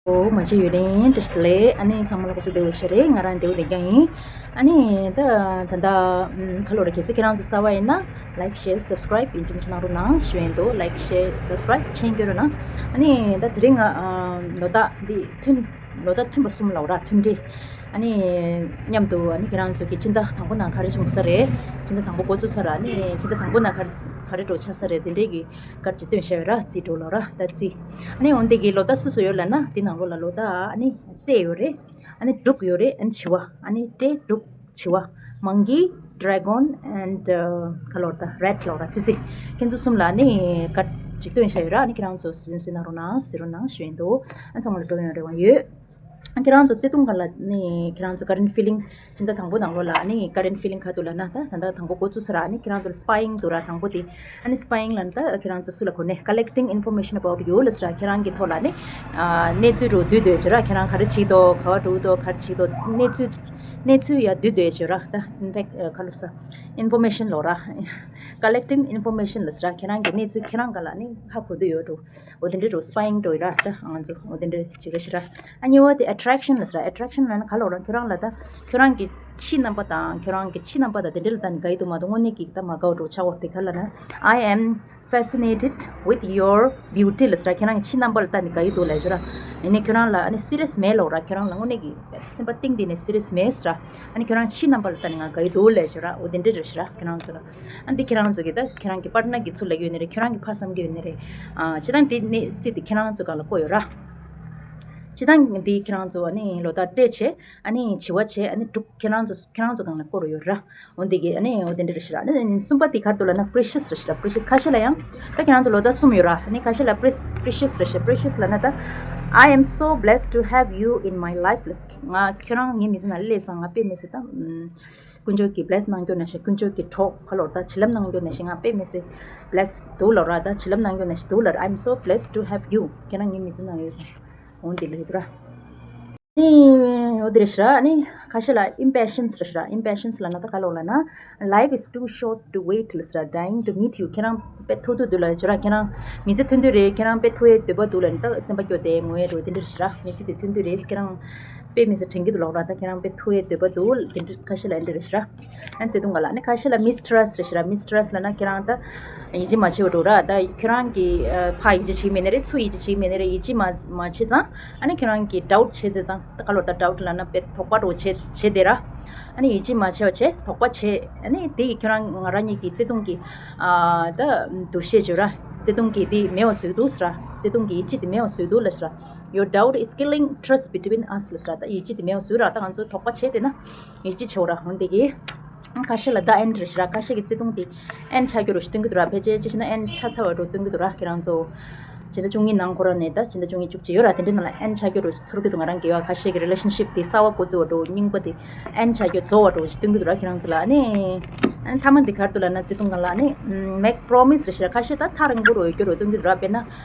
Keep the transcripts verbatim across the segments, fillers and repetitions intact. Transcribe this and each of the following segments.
ཨོ་མ་བྱས་ཡོད་རེད། བཀྲ་ཤིས་བདེ་ལེགས། ཨ་ནི་ཚང་མ་ལ་སྐུ་གཟུགས་བདེ་པོ་ཞིག་རེད། ང་རང་བདེ་པོ་བསྡད་ཀྱང་ཡིན། ཨ་ནི་ད་ད་ད་ཁ་ལོ་ར་གལ་སྲིད་ཁྱེད་རང་ཚོ་གསར་པ་ཡིན་ན་like share subscribe ཡིན་གཅིག་མིན་གཅིག་གནང་རོགས་གནང་ཞུ་ཡིན་འདུག like share subscribe མཁྱེན་གྱི་རོགས་གནང་། ཨ་ནི་ད་དེ་རིང་ང་ལོ་རྟགས་འདི་མཐུན་ལོ་རྟགས་མཐུན་པ་གསུམ་ལ་འོ་ར་མཐུན་སྒྲིལ། ཨ་ནི་མཉམ་དུ་ཨ་ནི་ཁྱེད་རང་ཚོ་གི་སྤྱི་ཟླ་དང་པོ་ནང་ག་རེ་བྱུང་ས་རེད། སྤྱི་ཟླ་དང་པོ་འགོ་བཙུགས་ཚར། ཨ་ནི་སྤྱི་ཟླ་དང་པོ་ནང་ག་རེ་ག་རེ་འགྲོ་ཆགས་ས་རེད། དེ་འདྲས་ཀྱི་གར་ཇི་སྟོན་བྱ་བའི་ར་རྩིས་འགྲོ་ལོ་ར་ད་རྩིས། ཨ་ནི་འོན་ཏེ་གི་ལོ་ད་སུ་སུ་ཡོད་ལ་ན་དེ་ནང་ལོ་ལ་ལོ་ད་ཨ་ནི་སྤྲེལ་ཡོད་རེད། ཨ་ནི་འབྲུག་ཡོད་རེད། ཨ་ནི་བྱི་བ། ཨ་ནི་སྤྲེལ་འབྲུག་བྱི་བ། Monkey, Dragon and ཁ་ལོ་ད་Rat ལོ་ར་ཙི་ཙི། ཁྱེད་ཚོ་གསུམ་ལ་ཨ་ནི་གར་ཇི་སྟོན་བྱ་ཡོད་ར། ཨ་ནི་ཁྱེད་རང་ཚོ་སེམས་སེམས་གནང་རོགས་གནང་ཟེར་རོགས་གནང་ཞུ་ཡིན་འདུག་ཨ་ཚང་མ་ལ་འགྲོ་ཡོང་རེ་བ་ཡོད། ཁྱེད་རང་ཚོ་བརྩེ་དུང་སྒང་ལ་ནི་ཁྱེད་རང་ཚོ་current feeling སྤྱི་ཟླ་དང་པོ་དང་པོ་ལ་ནི་current feeling ག་འདུག་ལབ་ན་ད་ད་ལྟ་དང་པོ་འགོ་བཙུགས་ས་ར་ནི་ཁྱེད་རང་ཚོ་ལ་spying འདུག་ར། དང་པོ་དེ་ཨ་ནི་spying ལབ་ན་ད་ཁྱེད་རང་ཚོ་སུ་ལ་གོ་ནས་collecting information about you ལབ་ས་ར། ཁྱེད་རང་གི་ཐོག་ལ་ནི་གནས་ཚུལ་རུ་བསྡུས་སྡོད་བྱེད་ར། ཁྱེད་རང་ག་རེ་བྱེད་འདུག་ག་བ་འགྲོ་འདུག་ག་རེ་བྱེད་འདུག་གནས་ཚུལ་གནས་ཚུལ་ཡ་བསྡུས་སྡོད་བྱེད་ར། ད་in fact ག་ལབ་ས་information ལབ་ར། Collecting information ལབ་ས་ར། ཁྱེད་རང་གི་གནས་ཚུལ་ཁྱེད་རང་ག་ལ་ནི་ཧ་གོ་འདོད་ཡོད་འགྲོ། འོ་དེ་འདྲ་འགྲོ་spying འགྲོ་ཡོད་ར། ད་ང་ཚོ་འོ་དེ་འདྲ་བྱེད་ཀྱི་ཤི་ར། ཨ་གཉིས་པ་དེ་attraction ལབ་ས་ར། Attraction ལབ་ན་ག་ལོ་ར། ཁྱོད་རང་ལ་ད་ཁྱོད་རང་གི་ཕྱི་རྣམ་པ་དང་ཁྱོད་རང་གི་ཕྱི་རྣམ་པ་དང་དེ་འདྲ་ལ་ད་ནི་དགའ་ཡི་འདུག་མ་གཏོགས་དངོས་གནས་ཀྱི་ད་མ་དགའ་བ་འགྲོ་ཆགས་འོ་དེ་ག་ལབ་ན། I am fascinated with your beauty ལབ་ས་ར། ཁྱོད་རང་གི་ཕྱི་རྣམ་པ་ལ་ད་ནི་དགའ་ཡི་འདུག་ལབ་ཤི་ར། ཡིན་ནའི་ཁྱོད་རང་ལ་ཨ་ནི་serious མེད་ལབ་ར། ཁྱོད་རང་ལ་དངོས་གནས་ཀྱི་སེམས་པ་གཏིང་དེ་ནས་serious མེད་ཟེར་ར། ཨ་ནི་ཁྱོད་རང་ཕྱི་རྣམ་པ་ལ་ད་ནི་ང་དགའ་ཡི་འདུག་ལབ་ཤི་ར། འོ་དེ་འདྲ་རེད་ཤི་ར་ཁྱོད་རང་ཚོ་ལ། ཨ་འདི་ཁྱེད་རང་ཚོ་གི་ད་ཁྱེད་རང་གི་partner གི་ཚུར་ལབ་ཀྱི་ཡོད་ནི་རེད། ཁྱོད་རང་གི་ཕར་བསམ་གྱི་ཡོད་ནི་རེད། ཨ་སྤྱིར་བཏང་འདི་ནི་རྩིས་དེ་ཁྱེད་རང་ཚོ་སྒང་ལ་བཀོད་ཡོད་ར། སྤྱིར་བཏང་འདི་ཁྱེད་རང་ཚོ་ཨ་ནི་ལོ་ད་སྤྲེལ་བྱས། ཨ་ནི་བྱི་བ་བྱས། ཨ་ནི་འབྲུག་ཁྱེད་རང་ཚོ་ཁྱེད་རང་ཚོ་སྒང་ལ་བཀོད་རོགས་ཡོད་ར། འོ་འདི་གི་ཨ་ནི་འོ་དེ་འདྲ་རེད་ཤི་ར། ཨ་ནི་གསུམ་པ་དེ་ག་རེ་འདུག་ལབ་ན་precious རེད་ཤི་ར། precious ཁ་ཤས་ལ་ཡང་ད་ཁྱེད་རང་ཚོ་ལོ་ད་གསུམ་ཡོད་ར། ཨ་ནི་ཁ་ཤས་ལ་pre- precious རེད་ཤི། precious ལབ་ན་ད། I am so blessed to have you in my life ལབ་ས། ང་ཁྱེད་རང་ངའི་མི་ཚེ་ནང་སླེབས་སོང་། ང་དཔེ་མི་སྲིད་ད། དཀོན་མཆོག་གིས་bless གནང་རྒྱུ་ནང་བཞིན། དཀོན་མཆོག་གི་གྲོགས་ཁ་ལོ་ད་བྱིན་རླབས་གནང་རྒྱུ་ནང་བཞིན། ང་དཔེ་མི་སྲིད་bless འདུག་ལབ་ར། ད་བྱིན་རླབས་གནང་རྒྱུ་ནང་བཞིན་འདུག་ལབ་ར། I'm so blessed to have you ཁྱེད་རང་ངའི་མི་ཚེ་ནང་ཡོད་སོང་། འོ་འདི་ལབ་ཀྱི་འདུག་ར། ནི་འོ་འདི་རེད་ཤི་ར། ནི་ཁ་ཤས་ལ་impatience རེད་ཤི་ར། impatience ལབ་ན་ད་ག་ལོ་ལབ་ན། Life is too short to wait ལབ་ཤི་ར། Dying to meet you ཁྱེད་རང་དཔེ་ཐུང་ཐུང་འདུག་ལབ་ཤི་ར། ཁྱེད་རང་མི་ཚེ་ཐུང་ཐུང་རེད། ཁྱེད་རང་དཔེ་ཐུང་ཡའི་འདོད་པ་འདུག་ལབ་ནི་ད་སེམས་པ་སྐྱོ་དེ་ངུ་ཡའི་འགྲོ་དེ་འདྲ་རེད་ཤི་ར། མི་ཚེ་དེ་ཐུང་ཐུང་རེད། ཁྱེད་རང་དཔེ་མི་སྲིད་དྲན་གྱི་འདུག་ལབ་ར། ད་ཁྱེད་རང་དཔེ་ཐུང་ཡའི་འདོད་པ་འདུག་དེ་འདྲ་ཁ་ཤས་ལ་འདི་རེད་ཤི་ར། ཨ་བརྩེ་དུང་ག་ལ་ནི་ཁ་ཤས་ལ་mistrust རེད་ཤི་ར། mistrust ལབ་ན་ཁྱེད་རང་ད་ཡིད་ཆེས་མ་བྱེད་པ་འདྲ་ར། ད་ཁྱེད་རང་གི་ཕར་ཡིད་ཆེས་བྱེད་ཀྱི་མེད་ནི་རེད། ཚུར་ཡིད་ཆེས་བྱེད་ཀྱི་མེད་ནི་རེད། ཡིད་ཆེས་མ་མ་བྱེད་ཙང་ཨ་ནི་ཁྱེད་རང་གི་doubt བྱེད་ཙང་ད་ག་ལོ་ད་doubt ལབ་ན་དཔེ་དོགས་པ་འདྲ་བྱེད་བྱེད་དེ་ར། ཨ་ནི་ཡིད་ཆེས་མ་བྱེད་པ་བྱེད། དོགས་པ་བྱེད། ཨ་ནི་དེ་ཡིས་ཁྱོད་རང་ང་རང་གཉིས་ཀྱི་བརྩེ་དུང་གི་ཨ་ད་འདུ་ཤེས་བྱོས་ར། བརྩེ་དུང་གི་དེ་མེད་པ་བཟོས་འདུག་ཟེར་ར། བརྩེ་དུང་གི་ཡིད་ཆེས་དེ་མེད་པ་བཟོས་འདུག་ལབ་ཟེར་ར། Your doubt is killing trust between us ལབ་ཟེར་ར། ད་ཡིད་ཆེས་དེ་མེད་པ་བཟོས་ར། ད་ང་ཚོ་དོགས་པ་བྱས་དེ་ན་ཡིད་ཆེས་བྱེད་ར། འོན་ཏེ་གི་ཁ་ཤས་ལ་the end རེད་ཤི་ར། ཁ་ཤས་ཀྱི་བརྩེ་དུང་དེ་end ཆགས་རྒྱུ་རུ་ཞིག་སྟོན་གི་འདུག་ར། ཕལ་ཆེར་ཅི་ཞིག་ན་end ཆགས་ཚར་བ་རུ་སྟོན་གི་འདུག་ར། ཁྱེད་རང་ཚོ་ཕྱི་ཟླ་བཅུ་གཉིས་ནང་ཁོ་ར་ནས་ད་ཕྱི་ཟླ་བཅུ་གཉིས་བཅུ་གཅིག་ཡོད་ར། དེ་འདྲའི་ནང་ལ་end ཆགས་རྒྱུ་རུ་ཚོར་གི་འདུག་ང་རང་གི་ཡོད། ཁ་ཤས་ཀྱི་relationship དེ་གསར་བ་འགོ་བཙུགས་པ་རུ་རྙིང་པ་དེ་end ཆགས་རྒྱུ་རྫོགས་པ་རུ་ཞིག་སྟོན་གི་འདུག་ར། ཁྱེད་རང་ཚོ་ལ་ནི་ཨ་ནི་མཐའ་མ་འདི་ག་རེ་འདུག་ལབ་ན་བརྩེ་དུང་ག་ལ་ནི་make promise རེད་ཤི་ར། ཁ་ཤས་ད་ཐག་རིང་པོ་རུ་ཡོད་རྒྱུ་རུ་སྟོན་གི་འདུག་ར། དཔེར་ན་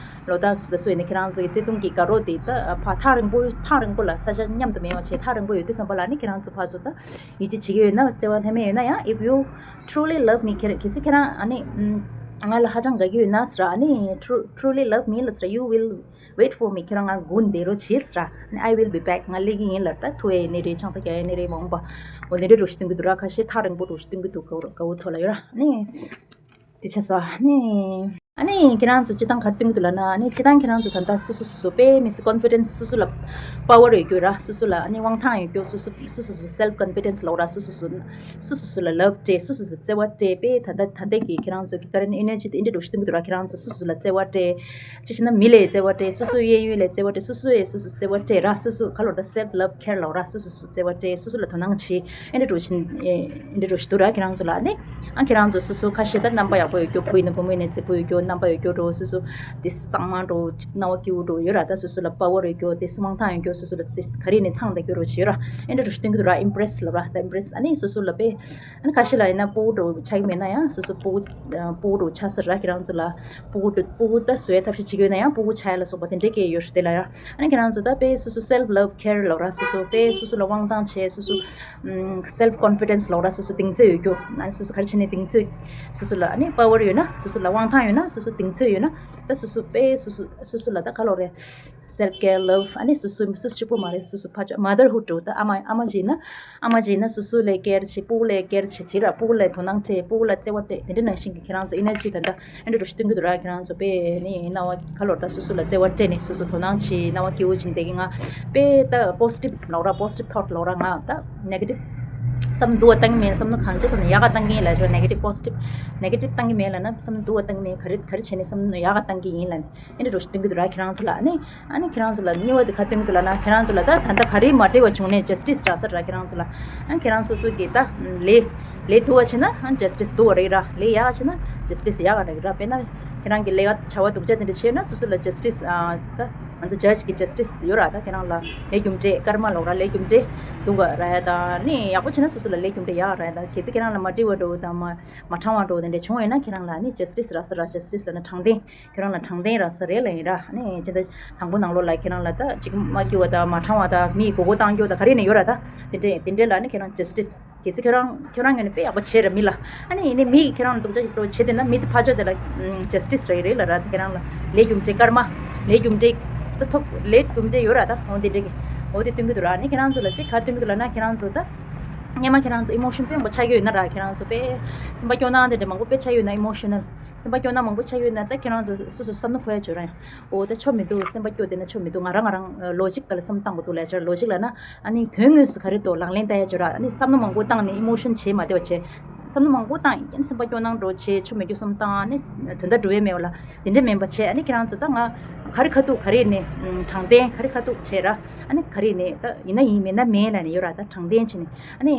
ལོ་ད་སུ་ད་སུ་ཡིན་ན་ཁྱེད་རང་ཚོ་ཡི་བརྩེ་དུང་གི་དགའ་རོགས་དེ་ད་ཕ་ཐག་རིང་པོ་ཐག་རིང་པོ་ལ་ས་ཆ་མཉམ་དུ་མེད་པ་བྱས། ཐག་རིང་པོ་ཡོད་དུས་ཙམ་པ་ལ་ནི་ཁྱེད་རང་ཚོ་ཕར་ཚུར་ད་ཡིད་ཆེས་བྱེད་ཀྱི་ཡོད་ན། བརྩེ་བ་ལྷད་མེད་ཡོད་ན་ཡང་if you truly love me ཁྱེད་གལ་སྲིད་ཁྱེད་རང་ཨ་ནི་ང་ལ་ཧ་ཅང་དགའ་གི་ཡོད་ན་ཟེར་ར། ཨ་ནི་tru- truly love me ལབ་ཟེར་ར། You will wait for me ཁྱེད་རང་ང་སྒུག་བསྡད་རོགས་བྱེད་ཟེར་ར། ཨ་ནི་I will be back ང་སླེབས་ཀྱི་ཡིན་ལབ། ད་ཐུག་ཡ་ཡིན་ནི་རེད། ཆང་ས་རྒྱག་ཡ་ཡིན་ནི་རེད། མ་འོངས་པ་འོ་དེ་འདྲ་རུ་ཞིག་སྟོན་གི་འདུག་ར། ཁ་ཤས་ཐག་རིང་པོ་རུ་ཞིག་སྟོན་གི་འདུག་དགའ་བོ་དགའ་བོ་ཐོག་ལ་ཡོད་ར། ཨ་ནི། དེ་ཆ་ས་ནི། ཨ་ནི་ཁྱེད་རང་ཚོ་སྤྱིར་བཏང་ག་རེ་སྟོན་གྱི་འདུག་ལབ་ན། ཨ་ནི་སྤྱིར་བཏང་ཁྱེད་རང་ཚོ་ད་ལྟ་སོ་སོ་སོ་སོ་དཔེ་མི་སྲིད་confidence སོ་སོ་ལ་power ཡོད་རྒྱུ་ར། སོ་སོ་ལ་ཨ་ནི་དབང་ཐང་ཡོད་རྒྱུ། སོ་སོ་སོ་སོ་སོ་self confidence ལབ་ར། སོ་སོ་སོ་སོ་སོ་སོ་ལ་love སྤྲད། སོ་སོ་སོ་བརྩེ་བ་སྤྲད། དཔེ་ད་ལྟ་ད་ལྟའི་གི་ཁྱེད་རང་ཚོ་གི་current energy དེ་འདྲ་འགྲོ་ཞིག་སྟོན་གྱི་འདུག་ར། ཁྱེད་རང་ཚོ་སོ་སོ་སོ་ལ་བརྩེ་བ་སྤྲད། ཅི་ཞིག་ན་མི་ལ་བརྩེ་བ་སྤྲད། སོ་སོའི་གཡས་གཡོན་ལ་བརྩེ་བ་སྤྲད། སོ་སོ་ཡི་སོ་སོ་བརྩེ་བ་སྤྲད་ར། སོ་སོ་ག་ལོར་ད་self love care ལབ་ར། སོ་སོ་སོ་བརྩེ་བ་སྤྲད། སོ་སོ་ལ་དོ་སྣང་བྱེད། ཨེ་འདྲ་འགྲོ་བཞིན་ཨེ་འདྲ་འགྲོ་བཞིན་འདུག་ར། ཁྱེད་རང་ཚོ་ལ་ནི་ཨ་ཁྱེད་རང་ཚོ་སོ་སོ་ཁ་ཤས་ད་རྣམ་པ་ཡག་པོ་ཡོད་རྒྱུ། བུ་ཡིན་ན་བུ་མོ་ཡིན་ན་བརྩེ་པོ་ཡོད་རྒྱུ། རྣམ་པ་ཡོད་རྒྱུ་འགྲོ། སོ་སོ་དེ་གཙང་མ་འགྲོ། སྣང་བ་སྐྱིད་པོ་འགྲོ་ཡོད་ར། ད་སོ་སོ་ལ་power ཡོད་རྒྱུ། དེ་དབང་ཐང་ཡོད་རྒྱུ། སོ་སོ་ལ་དེ་ག་རེ་ནས་ཚང་བསྡད་རྒྱུ་རོ་བྱེད་ཡོད་ར། ཨེ་འདྲ་འགྲོ་བཞིན་སྟོན་གྱི་འདུག་ར། impress ལབ་ར། ད་impress ཨ་ནི་སོ་སོ་ལ་དཔེ་ཨ་ནི་ཁ་ཤས་ལ་ཡིན་ན་སྤོ་བོ་འགྲོ་ཆགས་ཀྱི་མེད་ན་ཡང་སོ་སོ་སྤོ་བོ་སྤོ་བོ་འགྲོ་ཆགས་ས་ར། ཁྱེད་རང་ཚོ་ལ་སྤོ་བོ་འགྲོ་སྤོ་བོ་ད་བཟོ་ཡ་ཐབས་ཤེས་བྱེད་ཀྱི་ཡོད་ན་ཡང་སྤོ་བོ་ཆགས་ཡ་ལ་སོགས་པ་དེ་འདྲས་ཀྱི་ཡོད་རེད་དེ་ལ་ཡ། ཨ་ནི་ཁྱེད་རང་ཚོ་ད་དཔེ་སོ་སོ་self love care ལབ་ར། སོ་སོ་དཔེ་སོ་སོ་ལ་དབང་ཐང་བྱས། སོ་སོ་self confidence ལབ་ར། སོ་སོ་གདེང་ཚོད་ཡོད་རྒྱུ། ཨ་ནི་སོ་སོ་ག་རེ་བྱས་ནས་གདེང་ཚོད། སོ་སོ་ལ་ཨ་ནི་power ཡོད་ན། སོ་སོ་ལ་དབང་ཐང་ཡོད་ན། སོ་སོ་གདེང་ཚོད་ཡོད་ན། ད་སོ་སོ་དཔེ་སོ་སོ་སོ་སོ་ལ་ད་ག་ལོར་རེད། self care, love, ཨ་ནི་སོ་སོ་སོ་སོ་གཅིག་པོ་མ་རེད། སོ་སོ་ཕར་ཕྱོགས་motherhood འགྲོ། ད་ཨ་མ་ཨ་མ་བྱས་ན་ཨ་མ་བྱས་ན་སོ་སོ་ལ་care བྱེད། སྤུ་གུ་ལ་care བྱེད་བྱེད་ར། སྤུ་གུ་ལ་དོ་སྣང་སྤྲད། སྤུ་གུ་ལ་བརྩེ་བ་སྤྲད། དེ་འདྲ་ནང་བཞིན་གྱི་ཁྱེད་རང་ཚོ་energy ད་ལྟ་ཨེ་འདྲ་འགྲོ་ཞིག་སྟོན་གྱི་འདུག་ར། ཁྱེད་རང་ཚོ་དཔེ་ནི་སྣང་བ་ཁ་ལོར་ད་སོ་སོ་ལ་བརྩེ་བ་སྤྲད་ནས་སོ་སོ་དོ་སྣང་བྱེད། སྣང་བ་སྐྱིད་པོ་བྱེད་བསྡད་ཀྱི། ང་དཔེ་ད་positive ལོག་ར། positive thought ལོག་ར། ང་ད་negative བསམ་བློ་སྡུག་པ་བཏང་གི་མེད། བསམ་བློ་གང་ཅི་ཐོག་ནས་ཡག་ག་བཏང་གི་ཡིན་ལབ་ཆོག negative positive negative བཏང་གི་མེད་ལབ་ན། བསམ་བློ་སྡུག་པ་བཏང་གི་མེད། ག་རེ་ག་རེ་བྱས་ནས་བསམ་བློ་ཡག་ག་བཏང་གི་ཡིན་ལབ་ནས་ཨེ་འདྲ་འགྲོ་ཞིག་སྟོན་གྱི་འདུག་ར། ཁྱེད་རང་ཚོ་ལ་ཨ་ནི་ཨ་ནི་ཁྱེད་རང་ཚོ་ལ་གཉིས་པ་དེ་ག་སྟོན་གྱི་འདུག་ལབ་ན། ཁྱེད་རང་ཚོ་ལ་ད་ད་ལྟ་ག་རེ་མ་འགྲིག་པ་བྱུང་ནས་justice རག་ས་ར། ཁྱེད་རང་ཚོ་ལ་ཨ་ཁྱེད་རང་སོ་སོ་གི་ད་ལས་ལས་སྡུག་པ་བྱས་ན་ཨ་justice སྡུག་པ་རེད་ར། ལས་ཡག་བྱས་ན་justice ཡག་རེད་ར། དཔེར་ན་ཁྱེད་རང་གི་ལས་ཀ་བྱ་བ་སྡུག་ཅག་དེ་འདྲ་བྱས་ན་སོ་སོ་ལ་justice ཨ་ད་ང་ཚོ་judge གི་justice ཡོད་ར། ད་ཁྱེད་རང་ལ་ལས་རྒྱུ་འབྲས་karma ལབ་ར། ལས་རྒྱུ་འབྲས་སྡུག་ག་ར་ཡ་དང་ནི་ཡག་པོ་བྱས་ན་སོ་སོ་ལ་ལས་རྒྱུ་འབྲས་ཡག་ར་ཡ་དང་། གལ་སྲིད་ཁྱེད་རང་ལ་མ་འགྲིག་པ་འདྲ་བོ་དང་མ་མ་དྲང་བ་འདྲ་བོ་དེ་འདྲ་བྱུང་བ་ཡིན་ན་ཁྱེད་རང་ལ་ནི་justice རག་ས་ར། justice ལབ་ན་དྲང་བདེན། ཁྱེད་རང་ལ་དྲང་བདེན་རག་ས་རེད་ལབ་ཡིན་ར། ནི་ཅི་འདྲ་དང་པོ་ནང་ལོགས་ལ་ཁྱེད་རང་ལ་ད་ཅིག་མ་སྐྱིད་པ་དང་མ་དྲང་བ་དང་མི་ཡི་མགོ་སྐོར་བཏང་རྒྱུ་དང་ག་རེ་ནས་ཡོད་ར། ད་དེ་འདྲས་དེ་འདྲས་ལ་ནི་ཁྱེད་རང་justice གལ་སྲིད་ཁྱོད་རང་ཁྱོད་རང་ངོས་ནས་དཔེ་ཡག་པོ་བྱས་ར་མི་ལ། ཨ་ནི་ཡིན་ནའི་མི་ཡིས་ཁྱོད་རང་ལ་སྡུག་ཅག་ཅིག་འགྲོ་བྱེད་དེ་ན་མི་དེ་ཕར་ཕྱོགས་དེ་ལ་ཨམ་justice རེད་རེད་ལབ་ར། ཁྱེད་རང་ལ་ལས་རྒྱུ་འབྲས་karma ལས་རྒྱུ་འབྲས་ད་ཐོབ་ལས་རྒྱུ་འབྲས་ཡོད་ར། ད་འོ་དེ་འདྲས་ཀྱི་འོ་དེ་སྟོན་གྱི་འདུག་ར། ཨ་ནི་ཁྱེད་རང་ཚོ་ལ་ཅིག་ག་སྟོན་གྱི་འདུག་ལབ་ན་ཁྱེད་རང་ཚོ་ད་སྔན་མ་ཁྱེད་རང་ཚོ་emotion དཔེ་མང་པོ་ཆགས་ཀྱི་ཡོད་ན་ར། ཁྱེད་རང་ཚོ་དཔེ་སེམས་པ་སྐྱོ་སྣང་དེ་འདྲ་མང་པོ་དཔེ་ཆགས་ཡོད་ན་emotional སེམས་པ་སྐྱོ་སྣང་མང་པོ་ཆགས་ཡོད་ན་ད་ཁྱེད་རང་ཚོ་སོ་སོ་བསམ་བློ་འཁོར་ཡ་བྱོས་ར། ཡང་འོ་ད་ཆོ་མི་འདུག་སེམས་པ་སྐྱོ་དེ་ན་ཆོ་མི་འདུག་ང་རང་ང་རང་logic ག་ལ་བསམ་བཏང་དགོས་འདུག་ལབ་ཆོག logic ལབ་ན་ཨ་ནི་དོན་དངོས་སུ་ག་རེ་འདུག་ལག་ལེན་བསྟར་ཡ་བྱོས་ར། ཨ་ནི་བསམ་བློ་མང་པོ་བཏང་ནས་emotion བྱེད་མ་བདེ་བ་བྱེད། བསམ་བློ་མང་པོ་བཏང་ཡིན་སེམས་པ་སྐྱོ་སྣང་འགྲོ་བྱེད། ཆོ་མི་སྐྱོ་བསམ་བཏང་ཨ་ནི་དོན་དག་འགྲུབ་ཡ་མེད་པ་ལ་དེ་འདྲ་མིན་པ་བྱེད། ཨ་ནི་ཁྱེད་རང་ཚོ་ད་ང་ག་རེ་ཁ་ཐུག་ག་རེ་ནས་དྲང་བདེན་ག་རེ་ཁ་ཐུག་བྱེད་ར། ཨ་ནི་ག་རེ་ནས་ད་ཡིན་ན་ཡིན་མིན་ན་མིན་ལབ་ནས་ཡོད་ར། ད་དྲང་བདེན་བྱེད་ནས་ཨ་ནི།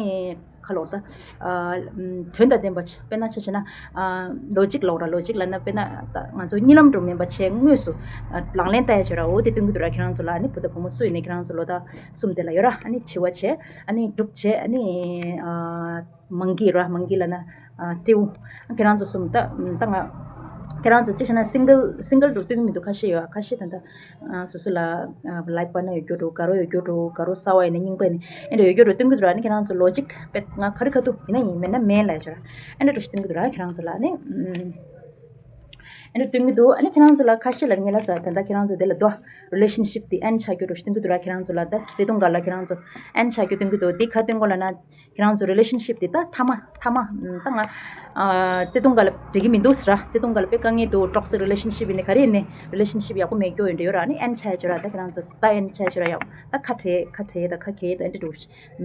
ཁ་ལོར་ད། ཨ་ཨམ་དོན་དང་ལྡན་པ་བྱས། དཔེར་ན་ཆ་བཞག་ན། ཨ་logic ལབ་ར། logic ལབ་ན་དཔེར་ན་ད་ང་ཚོ་གཉིད་ལམ་འགྲོ་མིན་པ་བྱས་དངོས་སུ་ཨ་ལག་ལེན་བསྟར་ཡ་བྱོས་ར། འོ་དེ་སྟོན་གྱི་འདུག་ར། ཁྱེད་རང་ཚོ་ལ་ཨ་ནི་བུ་དང་བུ་མོ་སུ་ཡིན་ནའི་ཁྱེད་རང་ཚོ་ལོ་ཟླ་གསུམ་དེ་ལ་ཡོད་ར། ཨ་ནི་བྱི་བ་བྱས་ཨ་ནི་འབྲུག་བྱས་ཨ་ནི་ཨ་མང་ཀི་ར། མང་ཀི་ལབ་ན་ཨ་སྤྲེའུ། ཁྱེད་རང་ཚོ་གསུམ་ད་ད་ང་ཁྱེད་རང་ཚོ་ཅི་བྱས་ན་single single འགྲོ་སྟོན་གྱི་མི་འདུག་ཁ་ཤས་ཡོད། ཁ་ཤས་ད་ད། ཨ་སོ་སོ་ལ་ཨ་life partner ཡོད་རྒྱུ་འགྲོ། དགའ་རོགས་ཡོད་རྒྱུ་འགྲོ། དགའ་རོགས་གསར་པ་ཡིན་ན་རྙིང་པ་ཡིན་ན་ཨེ་འདྲ་ཡོད་རྒྱུ་འགྲོ་སྟོན་གྱི་འདུག་ར། ནི་ཁྱེད་རང་ཚོ་logic དཔེ་ང་ག་རེ་ཁ་ཐུག་ཡིན་ན་ཡིན་མིན་ན་མིན་ལབ་ཡ་བྱོས་ར། ཨེ་འདྲ་འགྲོ་ཞིག་སྟོན་གྱི་འདུག་ར། ཁྱེད་རང་ཚོ་ལ་ནི་ཨམ་ཨེ་འདྲ་སྟོན་གྱི་འདུག་ཨ་ནི་ཁྱེད་རང་ཚོ་ལ་ཁ་ཤས་ལ་ངས་ལབ་ས་ད་ལྟ་ཁྱེད་རང་ཚོ་དེ་ལ་འདུག relationship དེ་end ཆགས་རྒྱུ་འགྲོ་ཞིག་སྟོན་གྱི་འདུག་ར། ཁྱེད་རང་ཚོ་ལ་ད་བརྩེ་དུང་སྒང་ལ་ཁྱེད་རང་ཚོ་end ཆགས་རྒྱུ་སྟོན་གྱི་འདུག་དེ་ག་སྟོན་གོ་ལབ་ན། ཁྱེད་རང་ཚོ་relationship དེ་ད་མཐའ་མ་མཐའ་མ་ཨམ་ད་ང་ཨ་བརྩེ་དུང་སྒང་ལ་འགྲིག་གི་མི་འདུག་ཟེར་ར། བརྩེ་དུང་སྒང་ལ་དཔེ་དཀའ་ངལ་འདུག toxic relationship ཡིན་ནའི་ག་རེ་ཡིན་ནའི་relationship ཡག་པོ་མེད་རྒྱུ་ཡིན་འདྲ་ཡོད་ར། ཨ་ནི་end ཆགས་ཡ་བྱོས་ར། ད་ཁྱེད་རང་ཚོ་ད་end ཆགས་ཡ་བྱོས་ར། ཡག་ད་ཁ་བྲལ་ཁ་བྲལ་ད་ཁ་གྱེས་ད་ཨེ་འདྲ་འགྲོ་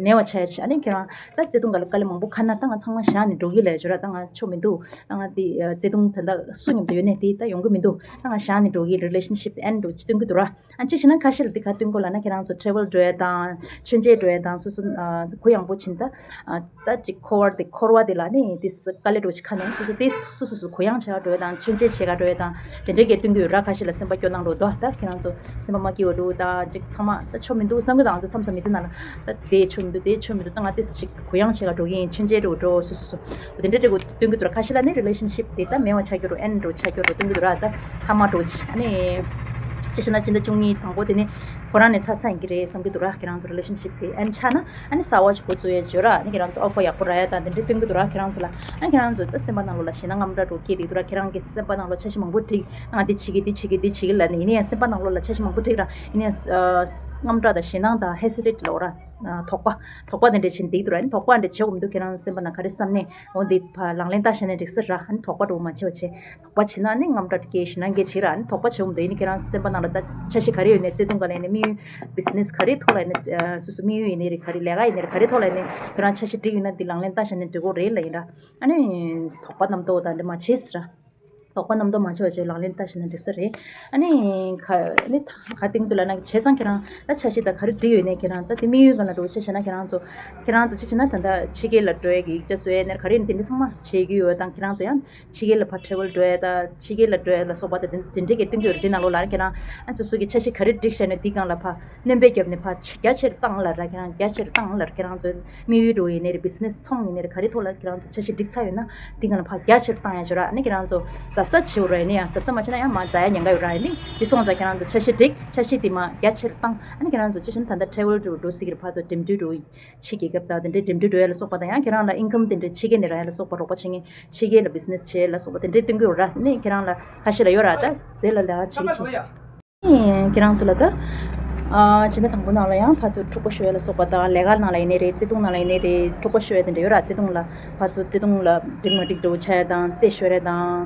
མེད་པ་ཆགས་ཡ་བྱོས། ཨ་ནི་ཁྱེད་རང་ད་བརྩེ་དུང་སྒང་ལ་དཀའ་ལས་མང་པོ་ཁག་ན་ད་ང་ཚང་མ་བཞག་ནས་འགྲོ་གི་ལབ་ཡ་བྱོས་ར། ད་ང་ཆོ་མི་འདུག་ད་ང་དེ་བརྩེ་དུང་ད་ད་སུ་མཉམ་དུ་ཡོད་ནའི་དེ་ད་ཡོང་གི་མི་འདུག་ད་ང་བཞག་ནས་འགྲོ་གི་relationship end འགྲོ་ཅི་སྟོན་གྱི་འདུག་ར། ཨ་ཅི་བྱས་ན་ཁ་ཤས་ལ་དེ་ག་སྟོན་གོ་ལབ་ན་ཁྱེད་རང་ཚོ་travel འགྲོ་ཡ་དང་མཆོད་མཇལ་འགྲོ་ཡ་དང་སོ་སོ་ཨ་གུ་ཡངས་པོ་ཕྱིན་ད་ཨ་ད་ཅིག་འཁོར་བ་དེ་འཁོར་བ་དེ་ལ་ནི་དེ་དཀའ་ལས་འགྲོ་ཅིག་ཁ་ནས་སོ་སོ་དེ་སོ་སོ་སོ་སོ་གུ་ཡངས་བྱེད་ག་འགྲོ་ཡ་དང་མཆོད་མཇལ་བྱེད་ག་འགྲོ་ཡ་དང་དེ་འདྲའི་གས་སྟོན་གྱི་ཡོད་ར། ཁ་ཤས་ལ་སེམས་པ་སྐྱོ་སྣང་འགྲོ་འདུག་ད་ཁྱེད་རང་ཚོ་སེམས་པ་མ་སྐྱིད་པ་འགྲོ་ད་ཅིག་ཚང་མ་ད་ཆོ་མི་འདུག་བསམ་གི་ད་ང་ཚོ་མཚམས་མཚམས་མི་ཚེ་ནང་ལ་ད་དེ་ཆོ་མི་འདུག་དེ་ཆོ་མི་འདུག་ད་ང་དེ་ཅིག་གུ་ཡངས་བྱེད་ག་འགྲོ་གི་ཡིན། མཆོད་མཇལ་འགྲོ་འགྲོ་སོ་སོ་སོ་དེ་འདྲའི་འདྲ་གུ་སྟོན་གྱི་འདུག་ར། ཁ་ཤས་ལ་ནི་relationship དེ་ད་མེད་པ་ཆགས་རྒྱུ་རུ་end འགྲོ་ཆགས་རྒྱུ་རུ་སྟོན་གྱི་འདུག་ར། ད་ཐ་མ་འགྲོ་ཅི་ཨ་ནི་ཅི་ཞེ་ན་སྤྱི་ཟླ་བཅུ་གཉིས་དང་པོ་དེ་ནི་ཁོ་རང་ནས་ཚར་ཚར་ཡིན་གྱི་རེད་བསམ་གྱི་འདུག་ར། ཁྱེད་རང་ཚོ་relationship དེ་end ཆགས་ན་ཨ་ནི་གསར་པ་ཞིག་འགོ་བཙུགས་ཡས་བྱོས་ར། ཨ་ནི་ཁྱེད་རང་ཚོ་offer ཡག་པོ་རག་ཡ་དང་དེ་འདྲའི་སྟོན་གྱི་འདུག་ར། ཁྱེད་རང་ཚོ་ལ་ཨ་ནི་ཁྱེད་རང་ཚོ་ད་སེམས་པ་ནང་ལོགས་ལ་ཞེད་སྣང་དངངས་སྐྲག་འགྲོ་སྐྱེས་བསྡད་འདུག་ར། ཁྱེད་རང་གི་སེམས་པ་ནང་ལོགས་འཆར་གཞི་མང་པོ་བསྒྲིགས་ང་འདི་བྱེད་ཀྱི་འདི་བྱེད་ཀྱི་འདི་བྱེད་ཀྱི་ལབ་ནས་ཡིན་ན་ཡང་སེམས་པ་ནང་ལོགས་ལ་འཆར་གཞི་མང་པོ་བསྒྲིགས་ར། ཡིན་ན་ཡང་དངངས་སྐྲག་དང་ཞེད་སྣང་དང་hesitate ལབ་ར། དོགས་པ། དོགས་པ་དེ་འདྲ་བྱས་ནས་བསྡད་ཀྱི་འདུག་ར། ཨ་ནི་དོགས་པ་འདྲ་བྱེད་དགོས་མི་འདུག་ཁྱེད་རང་སེམས་པ་ནང་ག་རེ་བསམ་ནས་འོ་འདི་ཕར་ལག་ལེན་བསྟར་བྱས་ནས་འགྲིག་ས་ར། ཨ་ནི་དོགས་པ་འདྲ་བོ་མ་བྱེད་པ་བྱེད། དོགས་པ་བྱེད་ན་ཨ་ནི་དངངས་སྐྲག་སྐྱེ་ཞེད་སྣང་སྐྱེ་བྱེད་ར། ཨ་ནི་དོགས་པ་བྱེད་དགོས་མི་འདུག་ཡིན་ན་ཁྱེད་རང་སེམས་པ་ནང་ལ་ད་འཆར་གཞི་ག་རེ་ཡོད་ནའི་བརྩེ་དུང་ག་ལ་ཡིན་ནའི་དམིགས་ཡུལ་business ག་རེའི་ཐོག་ལ་ཡིན་ནའི་སོ་སོ་དམིགས་ཡུལ་ཡིན་ནའི་རེད། ག་རེ་ལས་ཀ་ཡིན་ནའི་རེད། ག་རེའི་ཐོག་ལ་ཡིན་ནའི་ཁྱེད་རང་འཆར་གཞི་བསྒྲིགས་ཡོད་ན་འདི་ལག་ལེན་བསྟར་བྱས་ནས་འགྲིག་གི་རེད་ལབ་ཡིན་ར། ཨ་ནི་དོགས་པ་རྣམ་རྟོག་དང་འདྲ་མ་བྱེད་ཟེར་ར། དོགས་པ་རྣམ་རྟོག་མ་བྱེད་པ་བྱས་ལག་ལེན་བསྟར་བྱས་ན་འགྲིག་ས་རེད། ཨ་ནི་ག་ཨ་ནི་ད་ག་སྟེང་དུ་ལབ་ན་བྱས་ཙང་ཁྱེད་རང་ད་འཆར་གཞི་དང་ག་རེ་བསྒྲིགས་ཡོད་ནའི་ཁྱེད་རང་ད་དེ་དམིགས་ཡུལ་ག་ལ་འགྲོ་ཆ་བཞག་ན་ཁྱེད་རང་ཚོ་ཁྱེད་རང་ཚོ་ཅི་བྱས་ན་ད་ལྟ་ཕྱི་རྒྱལ་ལ་འགྲོ་ཡ་གི་ཡིག་ཆ་བཟོ་ཡ་ནས་ག་རེ་ཡིན་དེ་འདྲ་ཚང་མ་བྱེད་ཀྱི་ཡོད་དང་ཁྱེད་རང་ཚོ་ཡང་ཕྱི་རྒྱལ་ལ་ཕར་travel འགྲོ་ཡ་ད་ཕྱི་རྒྱལ་ལ་འགྲོ་ཡ་ལ་སོགས་པ་ད་དེ་དེ་འདྲའི་གི་སྟོན་གྱི་ཡོད་རེད། དེ་ནང་ལོགས་ལ་ཁྱེད་རང་ཨ་ཚོ་སོ་སོ་གི་འཆར་གཞི་ག་རེ་བསྒྲིགས་བཞག་ནས་དེའི་སྒང་ལ་ཕར་སྣོན་པ་བརྒྱབ་ནས་ཕར་ཆེ་རྒྱ་ཆེར་བཏང་ལ་ར། ཁྱེད་རང་རྒྱ་ཆེར་བཏང་ལ་ཁྱེད་རང་ཚོ་དམིགས་ཡུལ་འགྲོ་ཡིན་ནའི་རེད། business ཚོང་ཡིན་ནའི་རེད། ག་རེ་ཐོག་ལ་ཁྱེད་རང་ཚོ་འཆར་གཞི་བསྒྲིགས་ཚར་ཡོད་ན་དེ་ག་ལ་ཕར་རྒྱ་ཆེར་བཏང་ཡ་ཆོག་ར། ཨ་ནི་ཁྱེད་རང་ཚོ་གཟབ་གཟབ་བྱེད་འོ་ར། ཡིན་ན་ཡང་གཟབ་གཟབ་མ་བྱས་ན་ཡང་མར་འཛག་ཡ་ཉེན་ཁ་ཡོད་ར། ཡིན་ནི་དེ་སོང་ཙང་ཁྱེད་རང་ཚོ་འཆར་གཞི་བསྒྲིགས། འཆར་གཞི་དེ་མར་རྒྱ་ཆེར་བཏང་། ཨ་ནི་ཁྱེད་རང་ཚོ་ཅི་བྱས་ན་ད་ལྟ་travel འགྲོ་འགྲོ་སྲིད་ཀྱི་རེད། ཕར་ཚུར་འགྲིམ་འགྲུལ་འགྲོ་ཕྱི་རྒྱལ་ཁབ་དང་དེ་འདྲའི་འགྲིམ་འགྲུལ་འགྲོ་ཡ་ལ་སོགས་པ་དང་ཡང་ཁྱེད་རང་ལ་income དེ་འདྲའི་ཕྱི་རྒྱལ་ནས་རག་ཡ་ལ་སོགས་པ་རོགས་པ་བྱེད་མཁན་ཕྱི་རྒྱལ་ལ་business བྱེད་ཡ་ལ་སོགས་པ་དེ་འདྲའི་སྟོན་གྱི་ཡོད་ར། ཨ་ནི་ཁྱེད་རང་ལ་ཁ་ཤས་ལ་ཡོད་ར། ད་དེ་ལ་ལས་ཀ་བྱེད་ཀྱི་བྱེད། ཁྱེད་རང་ཚོ་ལ་ད། ཨ་ཕྱི་ཟླ་དང་པོ་ནང་ལ་ཡང་ཕར་ཚུར་འཁྲུག་པ་ཤོར་ཡ་ལ་སོགས་པ་དང་། ལས་ཀ་ནང་ལ་ཡིན་ནའི་རེད། བརྩེ་དུང་ནང་ལ་ཡིན་ནའི་རེད། འཁྲུག་པ་ཤོར་ཡ་དེ་འདྲ་ཡོད་ར། བརྩེ་དུང་ལ་ཕར་ཚུར་བརྩེ་དུང་ལ་འགྲིག་མ་འགྲིག་འདྲ་བོ་ཆགས་ཡ་དང་། རྩོད་ཤོར་ཡ་དང་།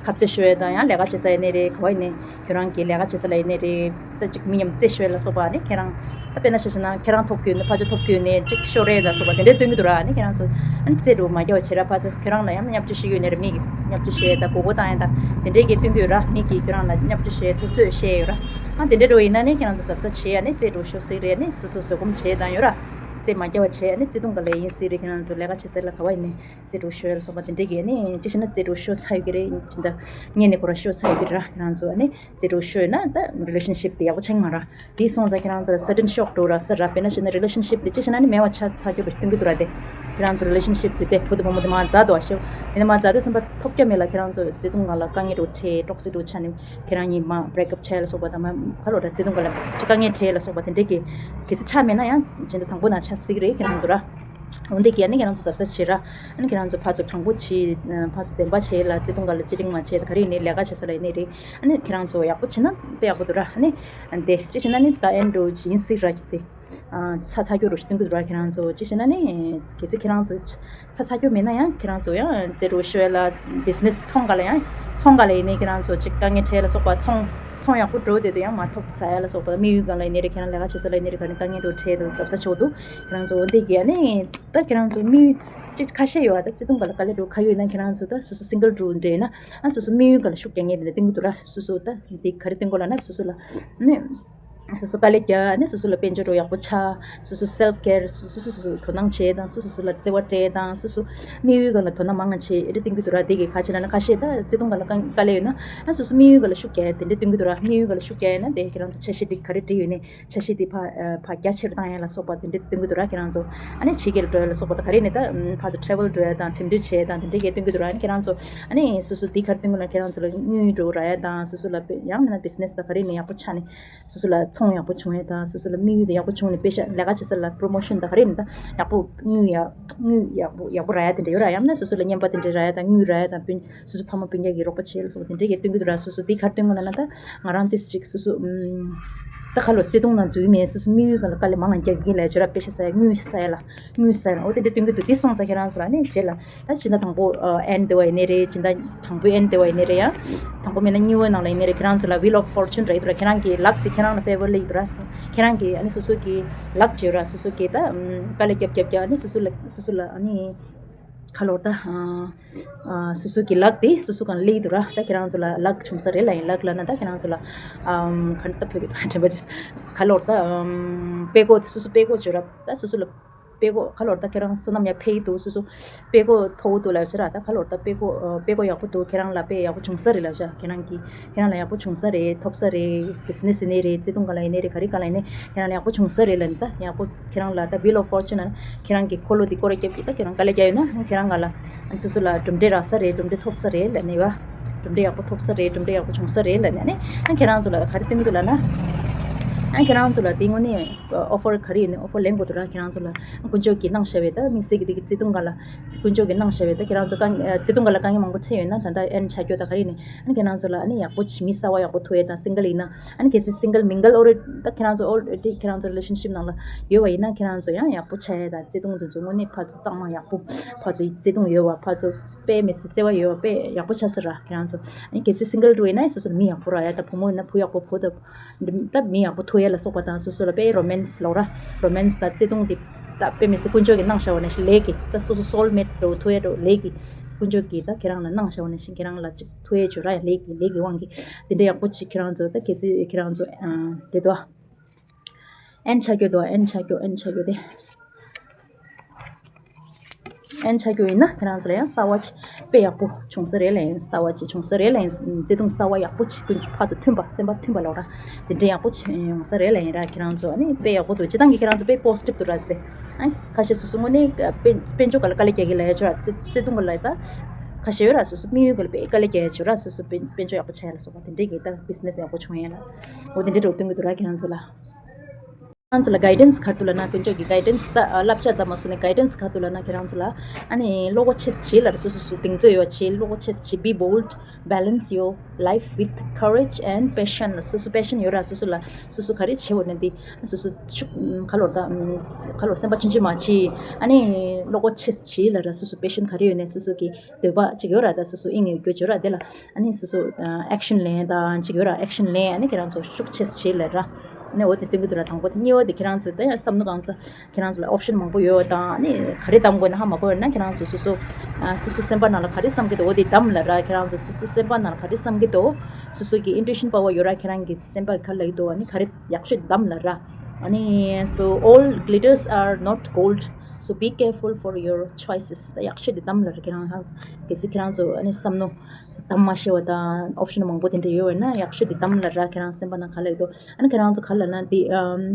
འཐབ་རྩོད་ཤོར་ཡ་དང་། ཡང་ལས་ཀ་བྱེད་ས་ཡིན་ནའི་རེད། ག་བ་ཡིན་ནའི་ཁྱོད་རང་གི་ལས་ཀ་བྱེད་ས་ལ་ཡིན་ནའི་རེད། ད་ཅིག་མི་མཉམ་རྩོད་ཤོར་ཡ་ལ་སོགས་པ་ནི་ཁྱེད་རང་ད་དཔེར་ན་ཆ་བཞག་ན་ཁྱེད་རང་ཐོབ་རྒྱུ་ཡོད་ནའི་ཕར་ཕྱོགས་ཐོབ་རྒྱུ་ཡོད་ནའི་ཅིག་ཤོར་རེད་ལ་སོགས་པ་དེ་འདྲའི་སྟོན་གྱི་འདུག་ར། ནི་ཁྱེད་རང་ཚོ་ཨ་ནི་རྩོད་འགྲོ་མ་རྒྱག་པ་བྱེད་ར། ཕར་ཚུར་ཁྱོད་རང་ལ་ཡང་བརྙས་བཅོས་ཤིག་ཡོད་ནའི་ར། མི་གིས་བརྙས་བཅོས་བྱེད་ཡ་དང་མགོ་སྐོར་བཏང་ཡ་དང་དེ་འདྲའི་གི་སྟོན་གྱི་ཡོད་ར། མི་གིས་ཁྱོད་རང་ལ་བརྙས་བཅོས་བྱེད་ཡ། འཐབ་རྩོད་བྱེད་ཡ་ཡོད་ར། ཨ་དེ་འདྲའི་འགྲོ་ཡིན་ན་ནི་ཁྱེད་རང་ཚོ་གཟབ་གཟབ་བྱེད་ཡ། ནི་རྩོད་འགྲོ་ཤོར་སྲིད་རེད། ནི་སོ་སོ་བཟོད་སྒོམ་བྱེད་ཡ་དང་ཡོད་ར། རྩོད་མ་རྒྱག་པ་བྱེད་ཡ། ནི་བརྩེ་དུང་སྒང་ལ་ཡིན་སྲིད་རེད། ཁྱེད་རང་ཚོ་ལས་ཀ་བྱེད་ས་ལ་ག་བ་ཡིན་ནའི་རྩོད་འགྲོ་ཤོར་ཡ་ལ་སོགས་པ་དེ་འདྲའི་གི་ནི་ཅི་ཞིག་ན་རྩོད་འགྲོ་ཤོར་ཚར་ཡོད་ཀྱི་རེད། ཇི་འདྲ་ངས་ནི་ཁོ་ར་ཤོར་ཚར་ཡོད་ཀྱི་རེད་ར། ཁྱེད་རང་ཚོ་ནི་རྩོད་འགྲོ་ཤོར་ན་ད་རི་ལེ་ཤན་ཤིབ་དེ་ཡག་པོ་ཆགས་ཀྱི་མ་རེད། དེ་སོང་ཙང་ཁྱེད་རང་ཚོ་ལ་སཱ་ཌན་ཤོག་འགྲོ་ར་ས་ར། དཔེར་ན་བཤད་ན་རི་ལེ་ཤན་ཤིབ་དེ་ཅི་ཞིག་ན་ནི་མེད་པ་ཆགས་ཚར་རྒྱུ་རེད་སྟོན་གྱི་འདུག་ར། དེ་ཁྱེད་རང་ཚོ་རི་ལེ་ཤན་ཤིབ་དེ་དེ་བུ་དང་བུ་མོ་དེ་མར་འཛག་འདུག་བ་ཤེས། དེ་ནས་མར་འཛག་དུས་ཙམ་པ་ཐོབ་རྒྱ་མེད་ལ་ཁྱེད་རང་ཚོ་བརྩེ་དུང་སྒང་ལ་དཀའ་ངལ་འདྲ་བོ་འཕྲད། ཊོག་སིག་འདྲ་བོ་ཆགས་ནས་ཁྱེད་རང་གཉིས་མར་བྷེ་རེག་ཨབ་བྱས་ལ་སོགས་པ་དང་། མ་ཁ་ལོ་ར་བརྩེ་དུང་སྒང་ལ་དཀའ་ངལ་འཕྲད་ལ་སོགས་པ་དེ་འདྲས་ཀྱི་གལ་སྲིད་ཆགས་མེད་ན་ཡང་ཇི་འདྲ་དང་པོ་ན་ཆགས་སྲིད་ཀྱི་རེད་ཁྱེད་རང་ཚོ་ར། འོན་ཏེ་གལ་ནི་ཁྱེད་རང་ཚོ་གཟབ་གཟབ་བྱེད་ར། ཨ་ནི་ཁྱེད་རང་ཚོ་ཕར་ཚུར་དྲང་པོ་བྱེད། ཕར་ཚུར་བདེན་པ་བྱེད་ལ། བརྩེ་དུང་སྒང་ལ་ཅི་སྟེང་མ་བྱེད། ག་རེ་ཡིན་ནའི་ལས་ཀ་བྱེད་ས་ལ་ཡིན་ནའི་རེད། ཨ་ནི་ཁྱེད་རང་ཚོ་ཡག་པོ་བྱེད་ན་དཔེ་ཡག་པོ་འདུག་ར། ཨ་ནི་དེ་ཅི་བྱེད་ན་ནི་ད་ཨེན་འགྲོ་ཇི་ཡིན་སྲིད་ར་གི་དེ། ཨ་ཚ་ཚ་སྐྱོ་རུ་སྟོན་གི་འདུག་ར། ཁྱེད་རང་ཚོ་ཅི་བྱེད་ན་ནི་གལ་སྲིད་ཁྱེད་རང་ཚོ་ཚ་ཚ་སྐྱོ་མེད་ན་ཡང་ཁྱེད་རང་ཚོ་ཡང་རྩེ་རུ་ཤོད་ལ། བི་ཛི་ནེ་སི་ཚོང་སྒང་ལ་ཡང་ཚོང་སྒང་ལ་ཡིན་ནའི་ཁྱེད་རང་ཚོ་ཅིག་དཀའ་ངལ་འཕྲད་ལ་སོགས་པ། ཚོང་ཚོང་ཡག་པོ་འགྲོ་དེ་དུ་ཡང་མ་ཐོབ་ཚ་ཡ་ལ་སོགས་པ། དམིགས་ཡུལ་སྒང་ལ་ཡིན་ནའི་རེད། ཁྱེད་རང་ལས་ཀ་བྱེད་ས་ལ་ཡིན་ནའི་རེད། ག་ནས་དཀའ་ངལ་འགྲོ་འཕྲད་དུ་གཟབ་གཟབ་ཆོག་འདུག་ཁྱེད་རང་ཚོ་འོ་འདི་གི་ཨ་ནི་ད་ཁྱེད་རང་ཚོ་དམིགས་ཡུལ་ཅིག་ཁ་ཤས་ཡོད་ཨ། ད་བརྩེ་དུང་སྒང་ལ་དཀའ་ལས་འགྲོ་ཁ་ཡོད་ན་ཁྱེད་རང་ཚོ་ད་སོ་སོ་སིང་གལ་འགྲོ་འདྲ་ཡོད་ན་ཨ་སོ་སོ་དམིགས་ཡུལ་སྒང་ལ་ཤུགས་རྒྱག་མཁན་དེ་འདྲ་སྟོན་གི་འདུག་ར། སོ་སོ་ད་འདི་ག་རེ་སྟོན་དགོས་ལབ་ན་སོ་སོ་ལ་ཨ་ནི། སོ་སོ་དཀའ་ལས་རྒྱག་ནས་སོ་སོ་ལ་དཔལ་འབྱོར་ཡག་པོ་ཆགས། སོ་སོ་སེལ་ཕི་ཀེར། སོ་སོ་སོ་སོ་དོ་སྣང་བྱེད་དང་། སོ་སོ་སོ་ལ་བརྩེ་བ་སྤྲད་དང་། སོ་སོ་དམིགས་ཡུལ་སྒང་ལ་དོ་སྣང་མང་ང་བྱེད་རེ་སྟོན་གྱི་འདུག་ར། དེ་གི་ཁ་ཕྱེ་ན་ན་ཁ་ཤས་ད་བརྩེ་དུང་སྒང་ལ་དཀའ་དཀའ་ལས་ཡོད་ན་ཨ་སོ་སོ་དམིགས་ཡུལ་སྒང་ལ་ཤུགས་རྒྱག་དེ་འདྲ་སྟོན་གྱི་འདུག་ར། དམིགས་ཡུལ་སྒང་ལ་ཤུགས་རྒྱག་ཡོད་ན་དེ་ཁྱེད་རང་ཚོ་འཆར་གཞི་འདི་ག་རེ་བྲིས་ཡོད་ནས་འཆར་གཞི་འདི་ཕ་ཕ་རྒྱ་ཆེར་བཏང་ཡ་ལ་སོགས་པ་དེ་འདྲ་སྟོན་གྱི་འདུག་ར། ཁྱེད་རང་ཚོ་ཨ་ནི་ཕྱི་རྒྱལ་འགྲོ་ཡ་ལ་སོགས་པ་ད་ག་རེ་ནས་ད་ཕར་ཚུར་ཊེ་རེ་ཝལ་འགྲོ་ཡ་དང་འགྲིམ་འགྲུལ་བྱེད་ཡ་དང་དེ་འདྲ་གས་སྟོན་གྱི་འདུག་ར། ཨ་ནི་ཁྱེད་རང་ཚོ་ཨ་ནི་སོ་སོ་འདི་ག་རེ་སྟོན་གྱི་ན་ཁྱེད་རང་ཚོ་ལ་དངུལ་འགྲོ་རག་ཡ་དང་། སོ་སོ་ལ་དཔེ་ཡང་མིན་ན་བི་ཛི་ནེ་སི་ད་ག་རེ་ནས་ཡག་པོ་ཆགས་ནས། སོ་སོ་ལ་ཚོང་ཡག་པོ་བྱུང་ཡས་དང་། སོ་སོ་ལ་དམིགས་ཡུལ་དེ་ཡག་པོ་བྱུང་ནས་དཔེ་ཤ་ལས་ཀ་བྱེད་ས་ལ་པོ་རོ་མོ་ཤོན་དང་ག་རེ་ཡིན་ད་ཡག་པོ་དངུལ་ཡག་དངུལ་ཡག་པོ་ཡག་པོ་རག་ཡ་དེ་འདྲ་ཡོད་ར། ཡང་ན་སོ་སོ་ལ་རྔན་པ་དེ་འདྲ་རག་ཡ་དང་དངུལ་རག་ཡ་དང་སྤུན་སོ་སོ་ཕ་མ་སྤུན་ཀྱག་གི་རོགས་པ་བྱེད་ལ་སོགས་དེ་འདྲ་གས་སྟོན་གྱི་འདུག་ར། སོ་སོ་དེ་ག་རེ་སྟོན་གྱི་ན་ན་ད་ང་རང་དེ་ཅིག་སོ་སོ་ད་ཁ་ལོ་བརྩེ་དུང་ནང་འཛུལ་མེད། སོ་སོ་དམིགས་ཡུལ་སྒང་ལ་དཀའ་ལས་མང་ང་རྒྱག་གི་ལས་བྱོས་ར། དཔེ་ཤ་ཟ་ཡ་དངུལ་ཟ་ཡ་ལ་དངུལ་ཟ་ཡ་ལ་འོ་དེ་འདྲ་སྟོན་གྱི་འདུག་དེ་སོང་ཙང་ཁྱེད་རང་ཚོ་ལ་ནི་རྗེས་ལ། ད་ཕྱི་ཟླ་དང་པོ་ཨ་ཨེན་དེ་བ་ཡིན་ནའི་རེད། ཕྱི་ཟླ་དང་པོའི་ཨེན་དེ་བ་ཡིན་ནའི་རེད། ཡང་དང་པོ་མིན་ན་གཉིས་པའི་ནང་ལ་ཡིན་ནའི་རེད། ཁྱེད་རང་ཚོ་ལ་ཝིལ་ཨོཕ་ཕོར་ཆུན་རེད་འདུག་ར། ཁྱེད་རང་གི་ལག་དེ་ཁྱེད་རང་ལ་ཕེ་ཝར་སླེབས་འདུག་ར། ཁྱེད་རང་གི་ཨ་ནི་སོ་སོ་གི་ལག་བྱེད་ར། སོ་སོ་གི་ད་ཨམ་དཀའ་ལས་རྒྱབ་རྒྱབ་རྒྱབ་ཨ་ནི་སོ་སོ་ལ་སོ་སོ་ལ་ཨ་ནི་ཁ་ལོར་ད་ཨ་ཨ་སོ་སོ་གི་ལག་དེ་སོ་སོ་གང་སླེབས་འདུག་ར། ད་ཁྱེད་རང་ཚོ་ལ་ལག་བྱུང་ས་རེད་ལབ་ཡིན། ལག་ལབ་ན་ད་ཁྱེད་རང་ཚོ་ལ་ཨམ་ག་འདྲ་ད་བོད་ཀྱི་ད་དྲན་པ་ཅིག་ཁ་ལོར་ད་ཨམ་དཔེ་ཀོ་སོ་སོ་དཔེ་ཀོ་བྱེད་ར། ད་སོ་སོ་ལ། དཔེ་ཀོ་ཁ་ལོར་ད་ཁྱེད་རང་བསོད་ནམས་ཡར་འཕེལ་གྱི་འདུག་སོ་སོ་དཔེ་ཀོ་མཐོ་བོ་འདུག་ལབ་ཡོད་ཟེར་ར། ད་ཁ་ལོར་ད་དཔེ་ཀོ་དཔེ་ཀོ་ཡག་པོ་འདུག་ཁྱེད་རང་ལ་དཔེ་ཡག་པོ་བྱུང་ས་རེད་ལབ་ཤག་ཁྱེད་རང་གིས་ཁྱེད་རང་ལ་ཡག་པོ་བྱུང་ས་རེད། ཐོབ་ས་རེད། བི་ཛི་ནེ་སི་ཡིན་ནའི་རེད། བརྩེ་དུང་སྒང་ལ་ཡིན་ནའི་རེད། ག་རེ་སྒང་ལ་ཡིན་ནའི་ཁྱེད་རང་ལ་ཡག་པོ་བྱུང་ས་རེད་ལབ་ནི། ད་ཡག་པོ་ཁྱེད་རང་ལ་ད་ཝིལ་ཨོཕ་ཕོར་ཆུན་ལབ་ན་ཁྱེད་རང་གི་འཁོར་ལོ་འདི་སྐོར་ར་རྒྱབ་ཀྱི་ད་ཁྱེད་རང་དཀའ་ལས་རྒྱག་ཡོད་ན་ཁྱེད་རང་སྒང་ལ་སོ་སོ་ལ་གྲུབ་འབྲས་རག་ས་རེད། གྲུབ་འབྲས་ཐོབ་ས་རེད་ལབ་ནི་བ། གྲུབ་འབྲས་ཡག་པོ་ཐོབ་ས་རེད། གྲུབ་འབྲས་ཡག་པོ་བྱུང་ས་རེད་ལབ་ནི། ཨ་ནི་ཁྱེད་རང་ཚོ་ལ་ག་རེ་སྟོན་གྱི་འདུག་ལབ་ན། ཨ་ཁྱེད་རང་ཚོ་ལ་དེ་དངོས་གནས་ཨོ་ཕར་ག་རེ་ཡོད་ནས་ཨོ་ཕར་ལེན་དགོས་འདུག་ར། ཁྱེད་རང་ཚོ་ལ་དཀོན་མཆོག་གིས་གནང་བཞག་པའི་ད་དམིགས་བསལ་གྱི་དེ་གི་བརྩེ་དུང་སྒང་ལ་དཀོན་མཆོག་གིས་གནང་བཞག་པའི་ད་ཁྱེད་རང་ཚོ་དཀའ་ངལ་བརྩེ་དུང་སྒང་ལ་དཀའ་ངལ་མང་པོ་འཕྲད་ཡོད་ན་ད་ལྟ་ཨེན་ཆགས་རྒྱུ་ད་ག་རེ་ནས་ཨ་ནི་ཁྱེད་རང་ཚོ་ལ་ཨ་ནི་ཡག་པོ་བྱེད་མི་གསར་བ་ཡག་པོ་ཐུག་ཡས་དང་སིང་གལ་ཡིན་ན་ཨ་ནི་གལ་སྲིད་སིང་གལ་མིང་གལ་ཨོ་རེ་ད་ཁྱེད་རང་ཚོ་ཨོ་རེ་ཌི་ཁྱེད་རང་ཚོ་རི་ལེ་ཤན་ཤིབ་ནང་ལ་ཡོད་པ་ཡིན་ན་ཁྱེད་རང་ཚོ་ཡང་ཡག་པོ་ཆགས་ཡས་དང་བརྩེ་དུང་དེ་ཚོ་དངོས་གནས་ཕར་ཚུར་གཙང་མ་ཡག་པོ་ཕར་ཚུར་བརྩེ་དུང་ཡོད་པ་ཕར་ཚུར་དཔེ་མི་སྲིད་བརྩེ་བ་ཡོད་པ་དཔེ་ཡག་པོ་ཆགས་ས་ར། ཁྱེད་རང་ཚོ་ཨ་ནི་གལ་སྲིད་སིང་གལ་འགྲོ་ཡིན་ན་སོ་སོར་མི་ཡག་པོ་རག་ཡ་ད་བུ་མོ་ཡིན་ན་བུ་ཡག་པོ་བུ་ད། ད་མི་ཡག་པོ་ཐུག་ཡ་ལ་སོགས་པ་དང་སོ་སོ་ལ་དཔེ་རོ་མན་སི་ལབ་ར། རོ་མན་སི་དང་བརྩེ་དུང་དེ་ད་དཔེ་མི་སྲིད་དཀོན་མཆོག་གིས་གནང་བཞག་པ་ནང་བཞིན་ལས་ཀྱི་ད་སོ་སོ་སོལ་མེ་ཊི་འདྲ་བོ་ཐུག་ཡ་འདྲ་བོ་ལས་ཀྱི་དཀོན་མཆོག་གིས་ད་ཁྱེད་རང་ལ་གནང་བཞག་པ་ནང་བཞིན་ཁྱེད་རང་ལ་ཅིག་ཐུག་ཡ་བྱོས་ར། ཡ་ལས་ཀྱི་ལས་ཀྱི་དབང་གིས་དེ་འདྲ་ཡག་པོ་ཅིག་ཁྱེད་རང་ཚོ་ད་གལ་སྲིད་ཁྱེད་རང་ཚོ་ཨ་དེ་དོ་ཨེན་ཆགས་རྒྱུ་དོ་ཨེན་ཆགས་རྒྱུ་ཨེན་ཆགས་རྒྱུ་དེ། ཨེན་ཆགས་རྒྱུ་ཡིན་ན་ཁྱེད་རང་ཚོ་ལ་ཡང་གསར་བ་ཅིག་དཔེ་ཡག་པོ་བྱུང་ས་རེད་ལབ་ཡིན། གསར་བ་ཅིག་བྱུང་ས་རེད་ལབ་ཡིན། བརྩེ་དུང་གསར་བ་ཡག་པོ་ཅིག་ཀུན་གྱི་ཕར་ཚུར་མཐུན་པ་སེམས་པ་མཐུན་པ་ལབ་ར། དེ་འདྲ་ཡག་པོ་ཅིག་ཡོང་ས་རེད་ལབ་ཡིན་ར། ཁྱེད་རང་ཚོ་ཨ་ནི་དཔེ་ཡག་པོ་འདུག་སྤྱིར་བཏང་གི་ཁྱེད་རང་ཚོ་དཔེ་པོ་སི་ཊིབ་འདུག་ར་ཟེར། ཨ་ཁ་ཤས་སོ་སོ་དངོས་གནས་དཔལ་དཔལ་འབྱོར་སྒང་ལ་དཀའ་ལས་རྒྱག་གི་ལབ་ཡ་ཆོག་ར། བརྩེ་བརྩེ་དུང་སྒང་ལ་ད་ཁ་ཤས་ཡོད་ར། སོ་སོ་དམིགས་ཡུལ་སྒང་ལ་དཔེ་དཀའ་ལས་རྒྱག་ཡ་ཆོག་ར། སོ་སོ་དཔལ་དཔལ་འབྱོར་ཡག་པོ་ཆགས་ཡ་ལ་སོགས་པ་དེ་འདྲས་ཀྱི་ད་བི་ཛི་ནེ་སི་ཡག་པོ་བྱུང་ཡ་ལ་འོ་དེ་འདྲས་འདྲ་བོ་སྟོན་གི་འདུག་ར། ཁྱེད་རང་ཚོ་ལ། ཁྱེད་རང་ཚོ་ལ་གའི་ཌེན་སི་ག་རེ་འདུག་ལབ་ན། དཀོན་མཆོག་གི་གའི་ཌེན་སི་ད་བསླབ་བྱ་ད་མ་སོང་ནས་གའི་ཌེན་སི་ག་རེ་འདུག་ལབ་ན། ཁྱེད་རང་ཚོ་ལ་ཨ་ནི་བློ་ཁོག་ཆེ་ཙམ་བྱེད་ལབ་ར། སོ་སོ་སོ་གདེང་ཚོད་ཡོད་བྱེད། བློ་ཁོག་ཆེ་ཙམ་བྱེད། Be bold, balance your life with courage and passion. སོ་སོ་པེ་ཤན་ཡོད་ར། སོ་སོ་ལ་སོ་སོ་ག་རེ་བྱེད་འོ་ན་འདི་སོ་སོ་ཤུགས་ག་ལོར་ད་ག་ལོར་སེམས་པ་ཆུང་ཆུང་མ་བྱེད། ཨ་ནི་བློ་ཁོག་ཆེ་ཙམ་བྱེད་ལབ་ར། སོ་སོ་པེ་ཤན་ག་རེ་ཡོད་ནས་སོ་སོ་གི་འདོད་པ་ཅིག་ཡོད་ར། ད་སོ་སོ་ཨིན་ཡོད་རྒྱུ་ཡོད་ར། དེ་ལ་ཨ་ནི་སོ་སོ་ཨེག་ཤན་ལེན་དང་ཅིག་ཡོད་ར། ཨེག་ཤན་ལེན། ཨ་ནི་ཁྱེད་རང་ཚོ་ཤུགས་ཆེ་ཙམ་བྱེད་ལབ་ར། ཨ་ནི་འོ་དེ་སྟོན་གྱི་འདུག་ར། དང་པོ་དེ། གཉིས་པ་དེ་ཁྱེད་རང་ཚོ་ད་ཡང་བསམ་བློ་གང་ཚ་ཁྱེད་རང་ཚོ་ལ་ཨོབ་ཤན་མང་པོ་ཡོད་དང་། ཨ་ནི་ག་རེ་གདམ་དགོས་ན་ཧ་མ་གོ་ཡོད་ན་ཁྱེད་རང་ཚོ་སོ་སོ་ཨ་སོ་སོ་སེམས་པ་ནང་ལ་ག་རེ་བསམ་གྱི་འདུག་འོ་དེ་གདམ་ལབ་ར། ཁྱེད་རང་ཚོ་སོ་སོ་སེམས་པ་ནང་ལ་ག་རེ་བསམ་གྱི་འདུག་སོ་སོ་གི་ཨིན་ཊུ་ཨི་ཤན་པ་ཝར་ཡོད་ར། ཁྱེད་རང་གི་སེམས་པ་ག་ལབ་ཀྱི་འདུག་ཨ་ནི་ག་རེ་ཡག་ཤོས་གདམ་ལབ་ར། ཨ་ནི་so all glitters are not gold, so be careful for your choices. ད་ཡག་ཤོས་དེ་གདམ་ལབ་ར། ཁྱེད་རང་ཧང་གལ་སྲིད་ཁྱེད་རང་ཚོ་ཨ་ནི་བསམ་མནོ་གདམ་མ་ཤེས་པ་དང་ཨོབ་ཤན་མང་པོ་དེ་འདྲ་ཡོད་པ་ན་ཡག་ཤོས་དེ་གདམ་ལབ་ར། ཁྱེད་རང་སེམས་པ་ནང་ག་ལབ་ཀྱི་འདུག་ཨ་ནི་ཁྱེད་རང་ཚོ་ག་ལབ་ན་དེ་ཨམ།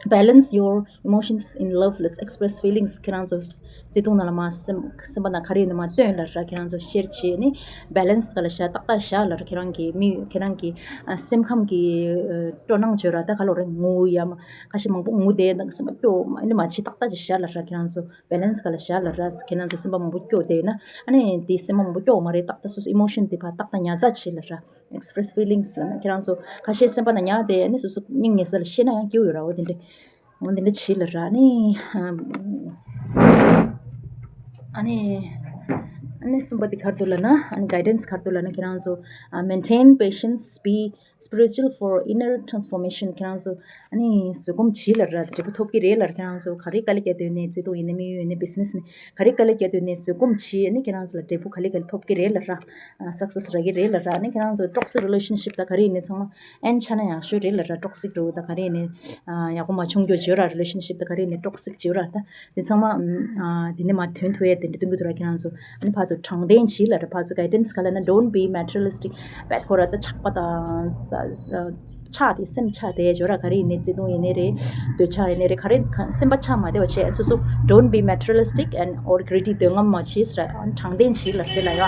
Balance your emotions in love. Let's express feelings. ཁྱེད་རང་ཚོ་བརྩེ་དུང་ནང་ལ་མ་སེམས་སེམས་པ་ནང་ག་རེ་ཡོད་ན་མ་སྟོན་ལབ་ར། ཁྱེད་རང་ཚོ་ཤེར་བྱེད་ནི་བེ་ལན་སི་ག་ལ་བཞག་ཏག་ཏག་བཞག་ལབ་ར། ཁྱེད་རང་གི་མི་ཁྱེད་རང་གི་ཨ་སེམས་ཁམས་ཀྱི་ཨ་སྤྲོ་སྣང་བྱོས་ར། ད་ག་ལོ་རེ་ངུ་ཡ་མ་ཁ་ཤས་མང་པོ་ངུ་བསྡད་ན་སེམས་པ་སྐྱོ་མ་ཨ་ནི་མ་བྱེད་ཏག་ཏག་ཅིག་བཞག་ལབ་ར། ཁྱེད་རང་ཚོ་བེ་ལན་སི་ག་ལ་བཞག་ལབ་ར། ཁྱེད་རང་ཚོ་སེམས་པ་མང་པོ་སྐྱོ་བསྡད་ན་ཨ་ནི་དེ་སེམས་པ་མང་པོ་སྐྱོ་བ་མ་རེད། ཏག་ཏག་སོ་སོ་ཨི་མོ་ཤན་དེ་ཕར་ཏག་ཏག་ཉར་ཚགས་བྱེད་ལབ་ར། Express feelings ལབ་ན་ཁྱེད་རང་ཚོ་ཁ་ཤས་སེམས་པ་ནང་ཉར་བསྡད་ནི་སོ་སོ་སྙིང་ཉེ་ས་ལ་བཤད་ན་ཡང་སྐྱིད་ཡོད་ར། འོ་དེ་འདྲ་འོ་དེ་འདྲ་བྱེད་ལབ་ར། ཨ་ནི་ཨ་ནི་ཨ་ནི་གསུམ་པ་དེ་ག་རེ་འདུག་ལབ་ན། ཨ་ནི་གའི་ཌེན་སི་ག་རེ་འདུག་ལབ་ན། ཁྱེད་རང་ཚོ་ཨ་maintain patience, be spiritual for inner transformation. ཁྱེད་རང་ཚོ་ཨ་ནི་བཟོད་སྒོམ་བྱེད་ལབ་ར། འབྲས་བུ་ཐོབ་ཀྱི་རེད་ལབ་ར། ཁྱེད་རང་ཚོ་ག་རེ་དཀའ་ལས་བརྒྱབ་སྡོད་ནའི་བརྩེ་དུང་ཡིན་ནའི་དམིགས་ཡུལ་ཡིན་ནའི་བི་ཛི་ནེ་སི་ནི་ག་རེ་དཀའ་ལས་བརྒྱབ་སྡོད་ནའི་བཟོད་སྒོམ་བྱེད། ཨ་ནི་ཁྱེད་རང་ཚོ་ལ་འབྲས་བུ་ག་ལེ་ག་ལེ་ཐོབ་ཀྱི་རེད་ལབ་ར། སག་སེ་སི་རག་གི་རེད་ལབ་ར། ཨ་ནི་ཁྱེད་རང་ཚོ་ཊོག་སིག་རི་ལེ་ཤན་ཤིབ་དང་ག་རེ་ཡིན་ནའི་ཚང་མ་ཨེན་ཆགས་ན་ཡག་ཤོས་རེད་ལབ་ར། ཊོག་སིག་འགྲོ་དང་ག་རེ་ཡིན་ནའི་ཡག་པོ་མ་བྱུང་རྒྱུ་བྱོས་ར། རི་ལེ་ཤན་ཤིབ་དང་ག་རེ་ཡིན་ནའི་ཊོག་སིག་བྱོས་ར། ད་དེ་ཚང་མ་དེ་ནས་མ་ཐོན་ཐུབ་ཡས་དེ་འདྲ་སྟོན་གི་འདུག་ར། ཁྱེད་རང་ཚོ་ཨ་ནི་ཕར་ཚུར་དྲང་བདེན་བྱེད་ལབ་ར། ཕར་ཚུར་གའི་ཌེན་སི་ག་ལབ་ན། Don't be materialistic. བད་ཁོ་ར་ད་ཆགས་པ་དང་ཆགས་ཏེ་སེམས་ཆགས་ཏེ་བྱོས་ར། ག་རེ་ཡིན་ནའི་བརྩེ་དུང་ཡིན་ནའི་རེད། འདོད་ཆགས་ཡིན་ནའི་རེད། ག་རེ་ག་སེམས་པ་ཆགས་མ་བསྡད་པ་བྱས། སོ་སོ་don't be materialistic and or greedy. འདོད་རྔམ་མ་བྱེད་ཟེར་ར། དྲང་བདེན་བྱེད་ལབ་དེ་ལ་ཡ།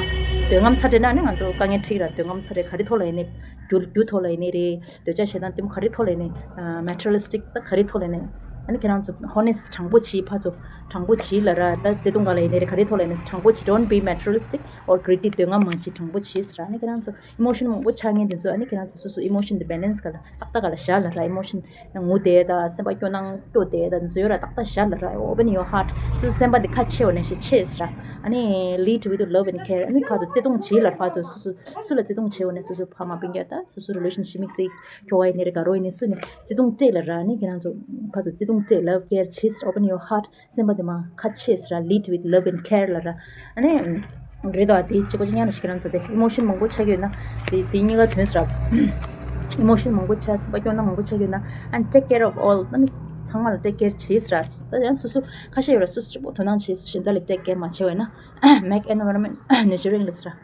འདོད་རྔམ་ཚ་དྲན་ན་ནི་ང་ཚོ་དཀའ་ངལ་འཕྲད་ཀྱི་ར། འདོད་རྔམ་ཚ་དྲན་ག་རེ་ཐོག་ལ་ཡིན་ནའི་རྒྱུ་རྒྱུ་ཐོག་ལ་ཡིན་ནའི་རེད། འདོད་ཆགས་ཞེ་སྡང་གཏི་མུག་ག་རེ་ཐོག་ལ་ཡིན་ནའི་materialistic ད་ག་རེ་ཐོག་ལ་ཡིན་ནའི་ཨ་ནི་ཁྱེད་རང་ཚོ་ཧོ་ནེ་སི་དྲང་པོ་བྱེད། ཕར་ཚུར་དྲང་པོ་བྱེད་ལབ་ར། ད་བརྩེ་དུང་ག་ལ་ཡིན་ནའི་རེད། ག་རེ་ཐོག་ལ་ཡིན་ནའི་དྲང་པོ་བྱེད། Don't be materialistic or greedy. འདོད་རྔམ་མ་བྱེད། དྲང་པོ་བྱེད་ཟེར་ར། ཨ་ནི་ཁྱེད་རང་ཚོ་ཨི་མོ་ཤན་མང་པོ་ཆགས་མཁན་དེ་ཚོ་ཨ་ནི་ཁྱེད་རང་ཚོ་སོ་སོ་ཨི་མོ་ཤན་དེ་བེ་ལན་སི་ག་ལ་ཏག་ཏག་ག་ལ་བཞག་ལབ་ར། ཨི་མོ་ཤན་ངུ་བསྡད་དང་སེམས་པ་སྐྱོ་སྣང་སྐྱོ་བསྡད་དང་འཛུལ་ར་ཏག་ཏག་བཞག་ལབ་ར། Open your heart. སོ་སོ་སེམས་པ་འདི་ཁ་ཕྱེ་བ་ནས་ཞིག་ཕྱེ་ཟེར་ར། ཨ་ནི་lead with love and care. ཨ་ནི་ཕར་ཚུར་བརྩེ་དུང་བྱེད་ལབ། ཕར་ཚུར་སོ་སོ་སུ་ལ་བརྩེ་དུང་བྱེད་འོ་ནས་སོ་སོ་ཕ་མ་སྤུན་ཀྱག་དང་སོ་སོ་རི་ལེ་ཤན་ཤིབ་དམིགས་བསལ་ཁྱོ་ག་ཡིན་ནའི་རེད། དགའ་རོགས་ཡིན་ནའི་སུ་ནས་བརྩེ་དུང་སྤྲད་ལབ་ར། ཨ་ནི་ཁྱེད་རང་ཚོ་ཕར་ཚུར་བརྩེ་དུང་སྤྲད། Love, care བྱེད། Open your heart. སེམས་པ་དེ་མ་ཁ་ཕྱེ་ཟེར་ར། Lead with love and care ལབ་ར། ཨ་ནི་རེད་དོ། དེ་གཅིག་པ་གཅིག་རྐྱང་ལ་ཞིག་ཁྱེད་རང་ཚོ་དེ་ཨི་མོ་ཤན་མང་པོ་ཆགས་ཡོད་ན་དེ་དེ་གཉིས་ཀ་ཐོན་ཟེར་ར། ཨི་མོ་ཤན་མང་པོ་ཆགས། སེམས་པ་སྐྱོ་སྣང་མང་པོ་ཆགས་ཡོད་ན་ཨ་ནི་take care of all. ཨ་ནི་ཚང་མ་ལ་take care བྱེད་ཟེར་ར། ད་ཡང་སོ་སོ་ཁ་ཤས་ཡོད་ར། སོ་སོ་གཅིག་པོ་དོ་སྣང་བྱེད། སོ་གཞན་དག་ལ་take care མ་བྱས་པ་ཡིན་ན་make environment nurturing ལབ་ཟེར་ར།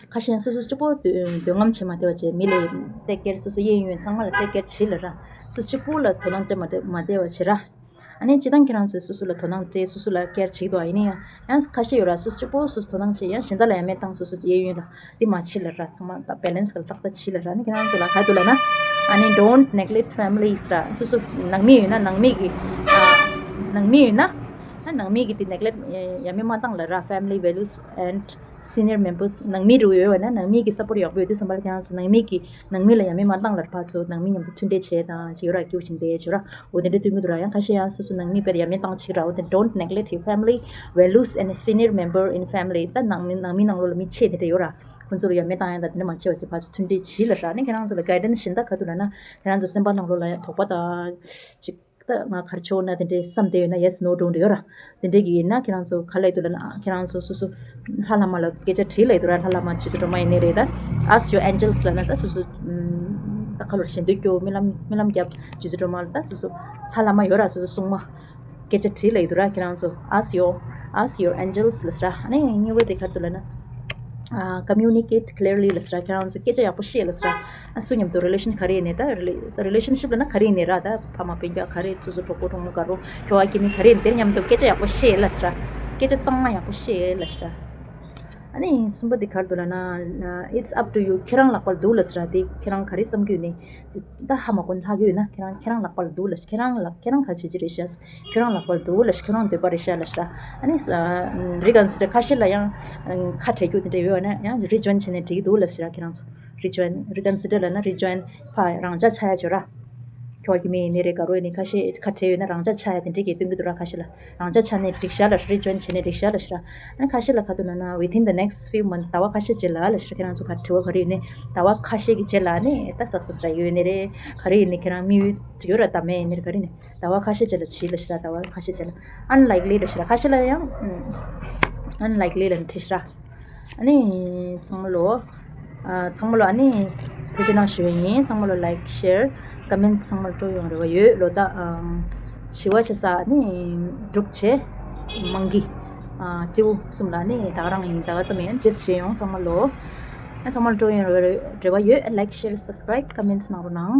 ཁ་ཤས་སོ་སོ་གཅིག་པོ་འདོད་འདོད་རྔམ་བྱེད་མ་བསྡད་པ་བྱས། མི་ལ་take care སོ་སོ་གཡས་གཡོན་ཚང་མ་ལ་take care བྱེད་ལབ་ར། སོ་སོ་གཅིག་པོ་ལ་དོ་སྣང་སྤྲད་མ་བསྡད་མ་བསྡད་པ་བྱེད་ར། ཨ་ནི་སྤྱིར་བཏང་ཁྱེད་རང་ཚོས་སོ་སོ་ལ་དོ་སྣང་སྤྲད། སོ་སོ་ལ་care བྱེད་དོ། ཡིན་ན་ཡང་ཡང་ཁ་ཤས་ཡོད་ར། སོ་སོ་གཅིག་པོ་སོ་སོ་དོ་སྣང་བྱེད། ཡང་གཞན་དག་ལ་ཡང་མེད་བཏང་། སོ་སོ་གཡས་གཡོན་ལ་འདི་མ་བྱེད་ལབ་ར། ཚང་མ་ད་balance ག་ལ་ཏག་ཏག་བྱེད་ལབ་ར། ཨ་ནི་ཁྱེད་རང་ཚོ་ལ་ག་རེ་འདུག་ལབ་ན་ཨ་ནི་don't neglect families ར། སོ་སོ་ནང་མི་ཡོད་ན་ནང་མི་གི་ཨ་ནང་མི་ཡོད་ན་ཨ་ནང་མི་གི་དེ་neglect ཡ་མེད་མ་བཏང་ལབ་ར། Family values and senior members ནང་མི་རུ་ཡོད་པ་ན་ནང་མི་གི་support ཡག་པོ་ཡོད་དུས་ཙམ་པ་ལ་ཁྱེད་རང་ཚོ་ནང་མི་གི་ནང་མི་ལ་ཡ་མེད་མ་བཏང་ལབ་ར། ཕར་ཚུར་ནང་མི་མཉམ་དུ་མཐུན་འབྲེལ་བྱས་དང་བྱེད་ཡོད་ར། སྐྱིད་པོ་བྱེད་བསྡད་བྱེད་ར། འོ་དེ་འདྲ་སྟོན་གྱི་འདུག་ར། ཡང་ཁ་ཤས་ཡང་སོ་སོ་ནང་མི་དཔེར་ཡ་མེད་བཏང་བྱེད་ར། འོ་དེ་don't neglect your family values and senior member in family. ད་ནང་མི་ནང་མི་ནང་ལོགས་ལ་མི་ཆེ་དེ་འདྲ་ཡོད་ར། ཁོང་ཚོ་ལ་ཡ་མེད་བཏང་ཡང་ད་དེ་འདྲ་མ་བྱེད་པ་བྱེད། ཕར་ཚུར་མཐུན་འབྲེལ་བྱེད་ལབ་ར། ཨ་ནི་ཁྱེད་རང་ཚོ་ལ་guidance གཞན་དག་ག་རེ་འདུག་ལབ་ན་ཁྱེད་རང་ཚོ་སེམས་པ་ནང་ལོགས་ལ་ཡང་དོགས་པ་དང་ཅིག་ད་ང་ག་རེ་བྱེད་འོ་ན་དེ་འདྲའི་བསམ་བསྡད་ཡོད་ན་yes no don't འདྲ་ཡོད་ར། དེ་འདྲའི་གི་ཡིན་ན་ཁྱེད་རང་ཚོ་ག་ལབ་འདུག་ལབ་ན་ཁྱེད་རང་ཚོ་སོ་སོ་ལྷ་བླ་མ་ལ་སྐད་ཆ་དྲིས་ལབ་འདུག་ར། ལྷ་བླ་མ་རྗེ་བཙུན་སྒྲོལ་མ་ཡིན་ནའི་རེད། ད་ask your angels ལབ་ན་ད་སོ་སོ་ད་ག་ལོར་ཞེ་འདོད་སྐྱོ་རྨི་ལམ་རྨི་ལམ་རྒྱབ་རྗེ་བཙུན་སྒྲོལ་མ་ལ་ད་སོ་སོ་ལྷ་བླ་མ་ཡོད་ར། སོ་སོ་སྲུང་མ་སྐད་ཆ་དྲིས་ལབ་འདུག་ར། ཁྱེད་རང་ཚོ་ask your ask your angels ལབ་ཟེར་ར། ཨ་ནི་གཉིས་པ་དེ་ག་རེ་འདུག་ལབ་ན། ཨ་communicate clearly ལབ་ཟེར་ར། ཁྱེད་རང་ཚོ་སྐད་ཆ་ཡག་པོ་བཤད་ལབ་ཟེར་ར། ཨ་སུ་མཉམ་དུ་relation ག་རེ་ཡིན་ནའི་ད་རི་ལེ་relationship ལབ་ན་ག་རེ་ཡིན་ནའི་ར། ད་ཕ་མ་སྤུན་ཀྱག་ག་རེ་སོ་སོ་གྲོགས་པོ་གྲོགས་མོ་དགའ་རོགས་ཁྱོ་ག་སྐྱེ་དམན་ག་རེ་ཡིན་དེ་མཉམ་དུ་སྐད་ཆ་ཡག་པོ་བཤད་ལབ་ཟེར་ར། སྐད་ཆ་གཙང་མ་ཡག་པོ་བཤད་ལབ་ཟེར་ར། ཨ་ནི་གསུམ་པ་དེ་ག་རེ་འདུག་ལབ་ན། It's up to you. ཁྱེད་རང་ལག་པ་ལ་འདུག་ལབ་ཟེར་ར། དེ་ཁྱེད་རང་ག་རེ་བསམ་གྱི་ཡོད་ནི། ད་ཧ་མ་གོ་ན་ལྷག་གི་ཡོད་ན། ཁྱེད་རང་ཁྱེད་རང་ལག་པ་ལ་འདུག་ལབ། ཁྱེད་རང་ལ་ཁྱེད་རང་ག་རེ་བྱེད་ཀྱི་རེད་ཤག་ཁྱེད་རང་ལག་པ་ལ་འདུག་ལབ། ཁྱེད་རང་འདོད་པ་རེད་ཤག་ལབ་ཤག་ཨ་ནི་reconsider། ཁ་ཤས་ལ་ཡང་ཁ་བྲལ་རྒྱུ་དེ་འདྲ་ཡོད་ན་ཡང་rejoin བྱས་ནས་འགྲིག་གི་འདུག་ལབ་ཟེར་ར། ཁྱེད་རང་ཚོ་rejoin། Reconsider ལབ་ན་rejoin། ཕར་རང་འཇགས་ཆགས་ཡ་བྱོས་ར། ཁྱོ་ག་གི་མི་ཡིན་ནི་རེད། ག་རེ་ཡིན་ནི། ཁ་ཤས་ཁ་བྲལ་ཡོད་ན་རང་འཇགས་ཆགས་ཡ་དེ་འདྲས་ཀྱི་སྟོན་གྱི་འདུག་ར། ཁ་ཤས་ལ་རང་འཇགས་ཆགས་ནས་འགྲིག་ཤག་ལབ། rejoin བྱས་ནས་འགྲིག་ཤག་ལབ་ཤག་ར། ཨ་ནི་ཁ་ཤས་ལ་ག་རེ་འདུག་ལབ་ན། Within the next few months. ཟླ་བ་ཁ་ཤས་རྗེས་ལ་ལབ་ཤག་ཁྱེད་རང་ཚོ་ག་དྲི་བ་ག་རེ་ཡོད་ནི། ཟླ་བ་ཁ་ཤས་ཀྱི་རྗེས་ལ་ནི་ད་success རག་ཡོད་ནི་རེད། ག་རེ་ཡིན་ནི། ཁྱེད་རང་དམིགས་ཡུལ་ཡོད་ར། ད་མེད་ཡིན་ནི་རེད། ག་རེ་ནི། ཟླ་བ་ཁ་ཤས་རྗེས་ལ་བྱེད་ལབ་ཤག་ར། ཟླ་བ་ཁ་ཤས་རྗེས་ལ། Unlikely ལབ་ཤག་ར། ཁ་ཤས་ལ་ཡང་unlikely ལབ་ནི་བྲིས་ཤག་ར། ཨ་ནི་ཚང་མ་ལོ། ཨ། ཚང་མ་ལོ་ཨ་ནི་ཐུགས་རྗེ་གནང་ཞུ་ཡ་ཡིན། ཚང་མ་ལོ་like, share, comments ཚང་མ་ལ་སྤྲོ་ཡོང་རེ་བ་ཡོད་ལོ། ད་ཨམ། བྱི་བ་བྱེད་ས་ཨ་ནི་འབྲུག་བྱས། མང་གི། ཨ། སྤྲེའུ་གསུམ་ལ་ཨ་ནི་ད་ག་རང་ཡིན། ད་ག་ཙམ་ཡིན། རྗེས་སུ་མཇལ་ཡོང་། ཚང་མ་ལོ། ཨ། ཚང་མ་ལ་སྤྲོ་ཡོང་རེ་བ་རེ་བ་ཡོད། Like, share, subscribe, comments གནང་རོགས་གནང་།